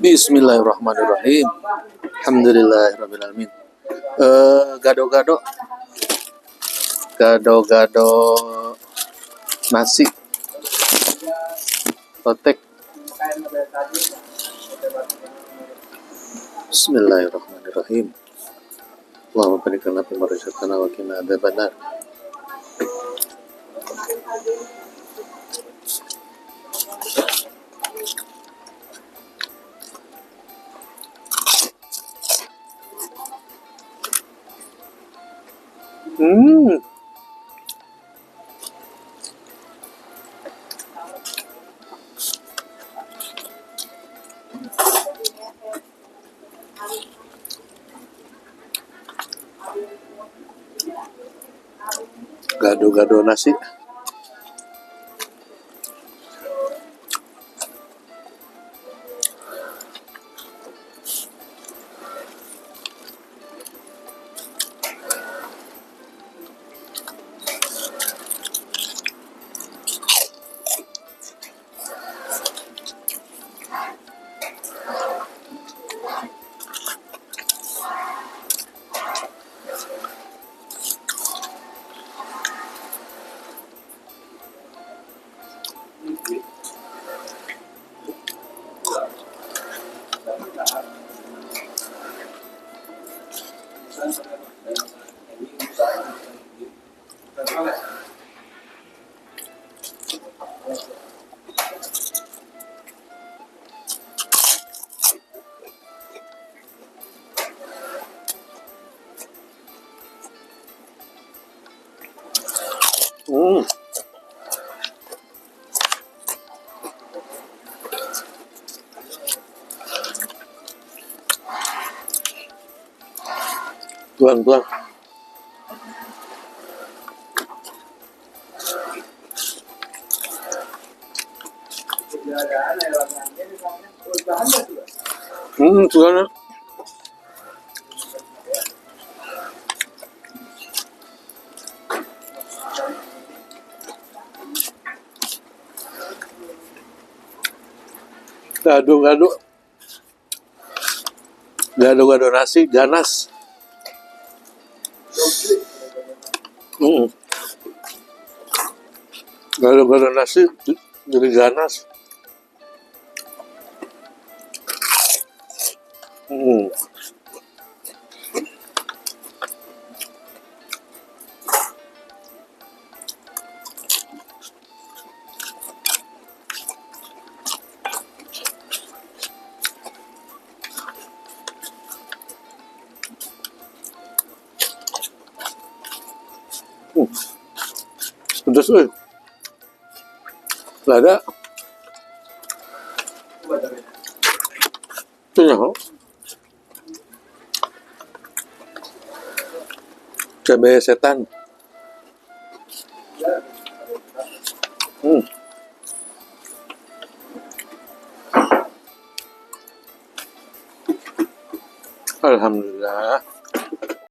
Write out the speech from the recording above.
Bismillahirrahmanirrahim. Alhamdulillahirabbil alamin. Gado-gado. Gado-gado nasi. Lotek. Bismillahirrahmanirrahim. Allahumma barik lana fi ma razaqtana wa qina adzabannar. Gado-gado nasi. Tuang-tuang. Tuang. Gado-gado. Gado-gado nasi ganas. Gado-gado nasi jadi ganas. Pedas euy. Lada. Itu nyaho. Cabai setan. Alhamdulillah.